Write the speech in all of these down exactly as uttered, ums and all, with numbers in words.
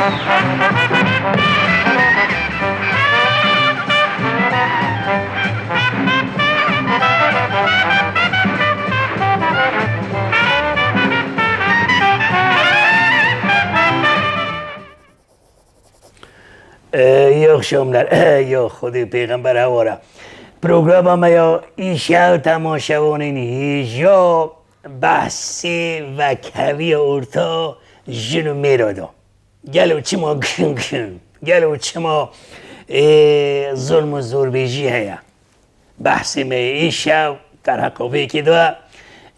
Ee, yok şomler, ee, yok Xwedê pêxember hewara. Programa me ya îşev temaşevanên hêja behsê vekheviya orta jin û mêra da. Gelo çima gelo çima, ê, zulm û zorbêjî heye? Behsê me yê îşev derheqa vê yekê de,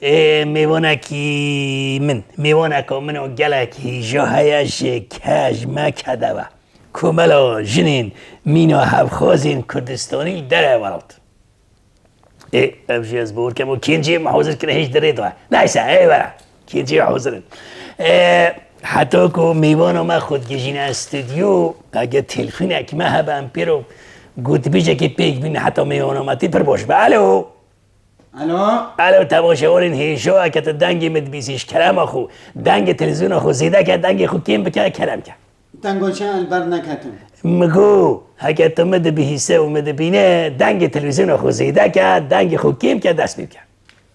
ê, mêvanekî min, mêvaneka min û gelek hêja heye ji ke, ji me kede ve. Komela jinên mîna hevxwazên Kurdistanî li derve welat. Ê, ev jî ez bawer kem û kêncî me hazir kire hêj dirê de. Neyse, ê were. Kêncî hazir in. Ê, heta ku mêvana me xwe digihîjîne stûdyo, ege telefînek me hebe em pê re gotibêjekê pêk bîne heta mêvana me tê pir baş be. Alo? Alo? Alo, temaşevanên hêja, eke tu dengê min dibîsî, ji kerema xwe, dengê televîzyona xwe zêde ke, dengê xwe kêm bike, kerem ke. Tengoşe li ber neketim. Min got, heke tu min dibihîse û min dibîne, dengê televîzyona xwe zêde ke, dengê xwe kêm ke, dest pê bike.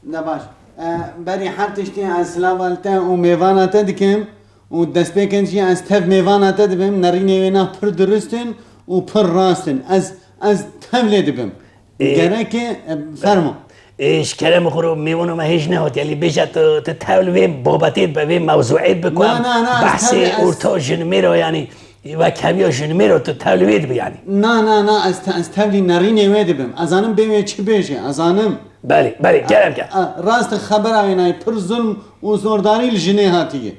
Ne baş. E, berî her tiştî ez silava li te û mêvana te dikim û destpêkên jî ez tev mêvana te dibim. Nerînê wêna pir durist in û pir rast in. Ez, ez tev lê dibim. Ê, Gerek e, e, fermo. Ê, ji kerem xwe ro mêvana me hêj nehatiye, lê bêje tu, tu tev li vê babetê dibe, vê mewzûê dibe ku Na, em na, na, ez behsê tev, ez orta jinmêra, yanî, wekheviya jinmêra tu tev li wê dibe, yanî. Na, na, na, ez te-, ez tevlî nerînê wê dibim. Ez zanim bê wê çi bêje, ez zanim. Belê, belê, kerem ke. A, rast e, xebera wê nayê pir zulm û zordarî li jinê hatiye.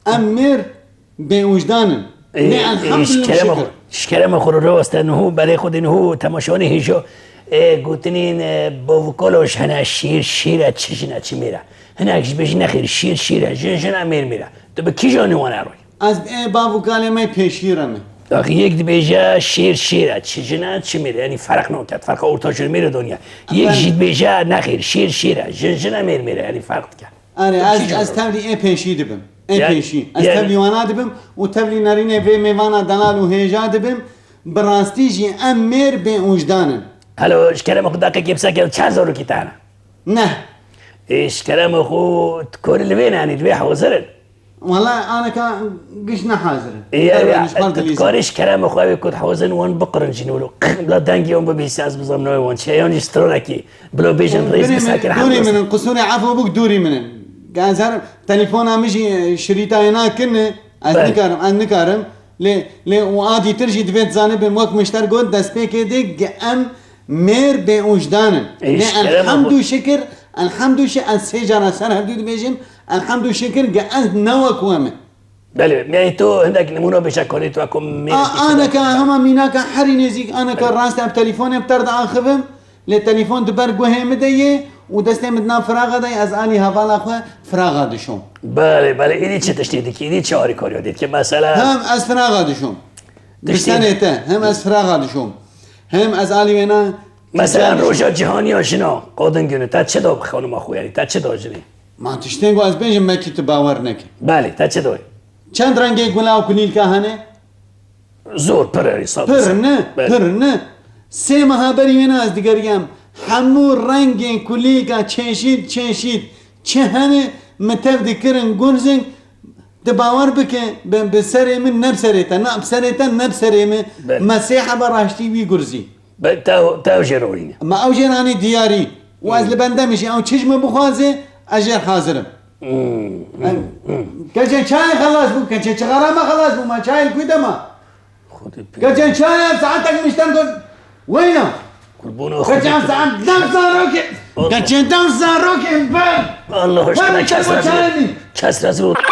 Em mêr bêûjdan in. Ê, Nê, ê, elhamdülillah, ji kerema şükür. Xwe, ji kerema xwe re rast e, niho berê xwe dê niho temaşevanê hêja, ê, gotinên, ê, bavukalo ji hene şêr, şêr e, çi jin e, çi mêr e. Hinek ji bêjin nexêr, şêr, şêr e, jin, jin e, mêr, mêr e. Tu bi kîjanî wan e roy? Ez ê bavukalê me pêşî re me. Axî yek dibêje şêr, şêr e, çi jin e, çi mêr e. Yanî ferq naket, ferqa orta jin mêr e doniya. Yek Efendim? Jî dibêje nexêr, şêr, şêr e, jin, jin e, mêr, mêr e. Yanî ferq dike. Erê, ez, ez tevlî ê pêşî dibim. Ê pêşî. Ez tevlî wana dibim û tevlî nerînê vê mêvana delal û hêja dibim. Bi rastî jî em mêr bêûjdan in. Helo, ji kerema xwe deqekê bi ser keve, çend zarokî te hene? Neh. Ê, ji kerema xwe tu korî li vê nenî, li vê hazir in? Wela aneka giş ne hazir in. Ê, Ew ya, ji xwe tu dilîzin. Dikarî ji kerema xwe ew ê ku dihozin wan biqirincîn wilo. Bila dengê wan bibîse ez bizam navê wan çi ye. Yan jî stranekî. Bila bêjin rêz Binê min, bisekin dûrî hemû. Min in, qisûrê efo bûk dûrî min in. Gazer telefona min jî şirîtayê nakin, ez Belê. Nikarim, ez nikarim. Lê, lê û a dîtir jî divê zanibin, wek min ji te got, destpêkê de ge em mêr bêûjdan in. Ê, Lê ji kerema elhamdû xwe. Şikir, elhamdû şi-, ez sê cara ser hevdû dibêjim, elhamdû şikir ge ez ne wek we me. Belê, me to hindek nimûna bêje konê tu weko mêrekî A, aneka hema mînaka herî nêzîk, aneka Belê. Rast em telefonê bi ter diaxivim, lê telefon di ber guhê min de yê û destê min di nav firaxa de ye, ez alî hevala xwe firaxa dişom. Belê, belê, îdî çi tiştê dikî, îdî çi harîkariya dê dikî, mesela Hem ez firaxa dişom. Bi Tiştê serê te, hem ez firaxa dişom. Hem ez alî wêna Mesela Roja Cîhaniya Jina, Kadın Günü, te çi da xanima xwe, yanî te çi da jinê? Ma tiştên ku ez bêjim, belkî tu bawer neke. Belê, te çi doyê? Çend rengê gula û kulîlka hene? Zor, pir e, sed Pir ne, Belê. Pir ne. Sê meha berî wêna ez digeriyam. Hemû rengên kulîlka çeşît çeşît çi hene, min tev dikirin gurzin. Di bawer bike, bi, bi serê min ne bi serê te, na bi serê te ne bi serê min. Belê. Me sê hebe raştî wî gurzî. Be, te, te ew jê re orîne. Me ew jê ranî diyarî. Û ez Hmm. li bende min jî ew çi ji min bixwaze, ez jê re hazir im. Hmm, hmm, Em, hmm. Keçên çayê xelas bû, keçên çixara me xelas bû, me çayê li ku de ma? Xwedê pê- Keçên çayê ev saetek min ji te got, weyna. Qurbona Xwedê Keçên pê- saet dev zarokê, Allah. Keçên dev zarokê ber. Allah aşkına Her kes kes razı çayê olsun. Min. Kes razı olsun.